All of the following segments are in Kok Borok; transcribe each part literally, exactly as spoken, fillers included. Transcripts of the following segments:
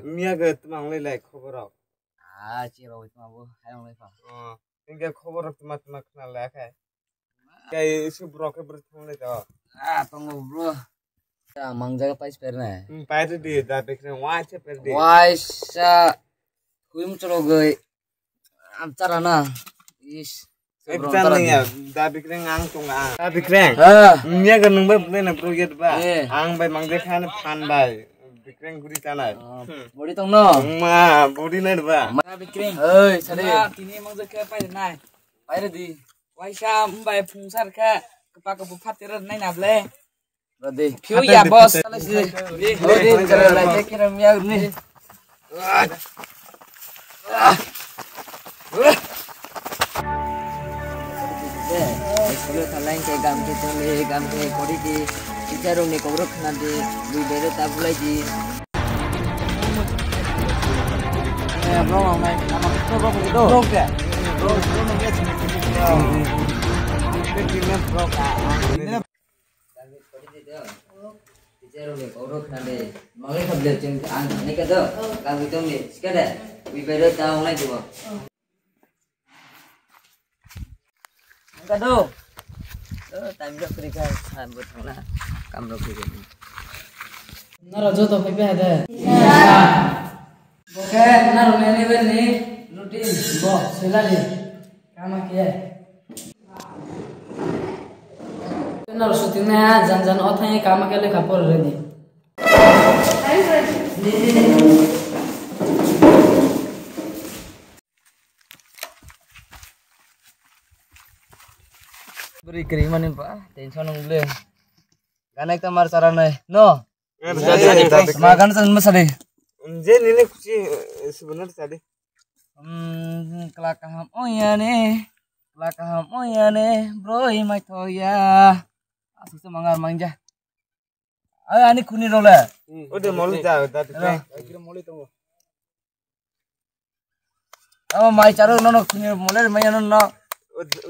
Miya ga tma wng lai lai khobor rok. Ah, chi rok tma bo hai wng lai pha. Oh, inga khobor rok tma tma khna lai khe. Kai isu brok khe bwrwi thang lai to. Ah, tongo bro. Mangjak pais per nai. Hmm, pai di da Bikreng waisa per di. Waisa. Hui muchurogwi. Amchara na. Is. Ekta nung ya, da Bikreng ang tung ang. Da Bikreng. Ah. Miya ga nung bai bwlai na bro yet ba. Eh. Ang bai mangjak khan phan bai. Bikreng guri tanai. Ah, body tong no. Ma, body nai ba. Da Bikreng. Oi, sare. Tini mangjak khe pai nai. Pai di. Waisa mbai phungsar khe kapa kabu phatir nai na ble. Rodi. Phiu ya boss. Rodi, rodi, rodi, rodi, rodi. School thalai ke gam ke chole, gam ke kori di. Teacher rok ni kok rok khna di, bui bere ta bulai di. Eh, bro, bro, bro, bro, bro, bro, bro, bro, bro, bro, bro, bro, bro, Teacher rok ni kok rok khna de, mangai kha ble chwng ang thani ka do, kami tong ni, sika de, wi bai roi ta onglai dibo. Ang ka do, to time rok kri ka, sa bo thangla, kam rok kri ka. Nara joto phai phai de. Bo khe naro nini bai ni routine bo selali kama khe. Naro shooting na jan jan o thang kama khe lekha por ready. Bwrwi kwrwi mani ba tension wng le. Gana ekta mar chara nai no. Ma gan san ma sadi. Je nini kuchi sebenar sadi. Hmm, kla kaham oyane, kla kaham oyane, broi mai thoya. Asuk se mangar mangja. Ay ani khuni role. Ode moli da da. Amo mai charo nono khuni mole mai no no.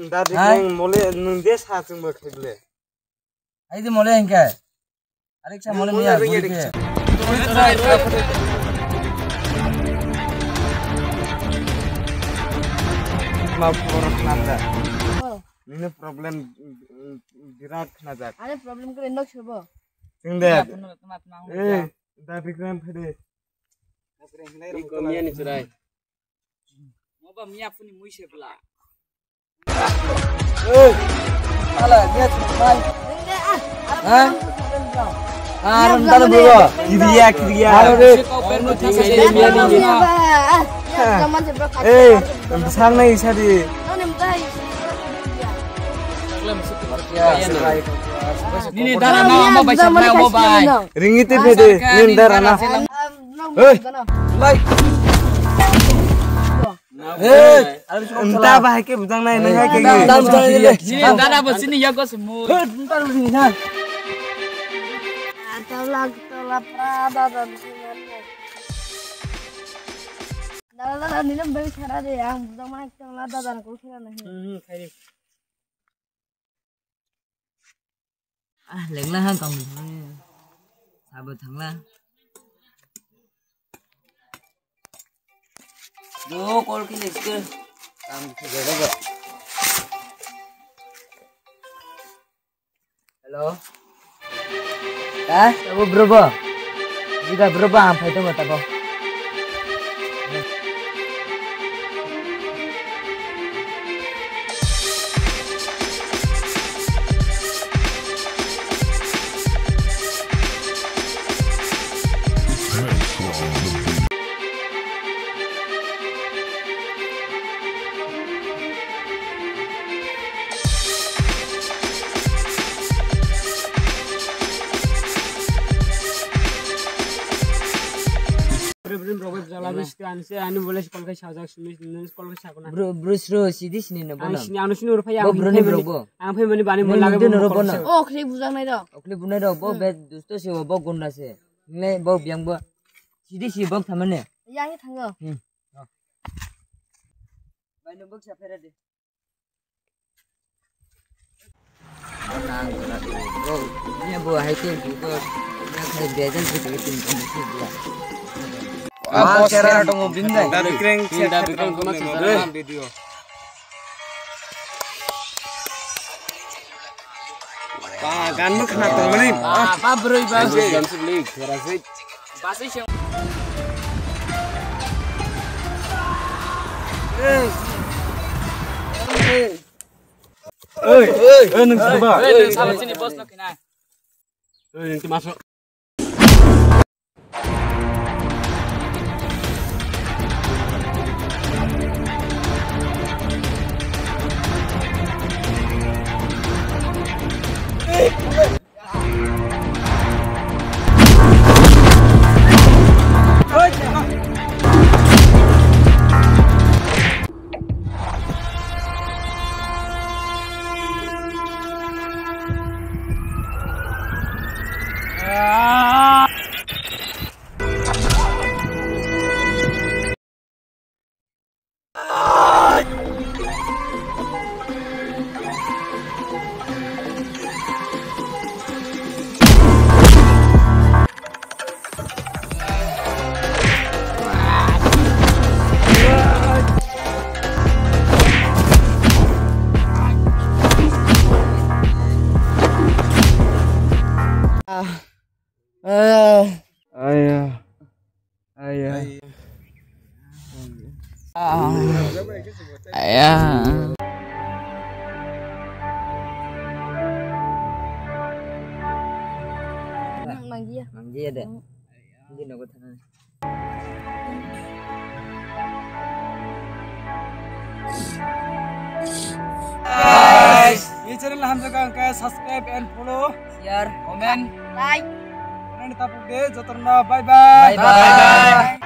Da de mole nung de sa chung ba kheble. Ai de mole engke. Arek sa mole miya guri ke. Ma poro khna da. Oh. Nini problem birat khna da. Ani problem kre nok sebo. Sing de. Eh, da Bikreng phede. Iko miya ni churai. Mo ba miya puni mui se bla. Ala, dia tu mai. Ha? Aram talo bro. Kiriya, kiriya. Aro de. Eh, sang nai sadi. Nini dara na mo bai sa mo bai. Ringiti phede, nini dara na. Hei, lai. Hei, anta bahai ke bujang nai, nai hai ke. Dam, dam, dam, dam. Nini dara bo sini ya go semu. Hei, anta lu sini ha. Tola, tola, pra, da, da, da. Dara, dara, nini bai sara de, ang bujang mai tola, da, da, ko sara nahi. Hmm, khai. Ah, lengla ha kam thangla. Sabo thangla. Do call kile ske. Kam kile ba. Hello. Ha? Abo bro ba. Jida bro ba ang phai tong tabo. Bro, bro, bro, bro, bro, bro, bro, bro, bro, bro, bro, bro, bro, bro, bro, bro, bro, bro, bro, bro, sidi sini no bono. Ang sini, ano sini oro phai, bo ang broni phai mani, brok bo. Ang phai mani bani mo lagai bo noro bono. O khli bujang nai do. O khli bunai do, bo be dusto se, bo gunda se. Ne bo biang bo. Sidi si bok thamane. Yang thango. Hmm. Bai no bok sa phera de. Nang na bro. Ni bo hai tin bu ko. Na khai bejal ke tin ko ni bla. Ah, boss kera tongo bini dai. Dabi kreng, hmm, dabi kreng, koma video. Ba broi ba. Gamsik lik, kera sik. Basi sing. Oi, oi, nung saba. Oi, nung saba sini boss no kena. Oi, nung masuk. Aya. Aya. Aya. Nang manggiya. Manggiya de. Hindi na ko thana. Guys, ini channel hamjaka angka subscribe and follow, share, comment, like. Nani tapuk de jotorna bye bye. Bye bye.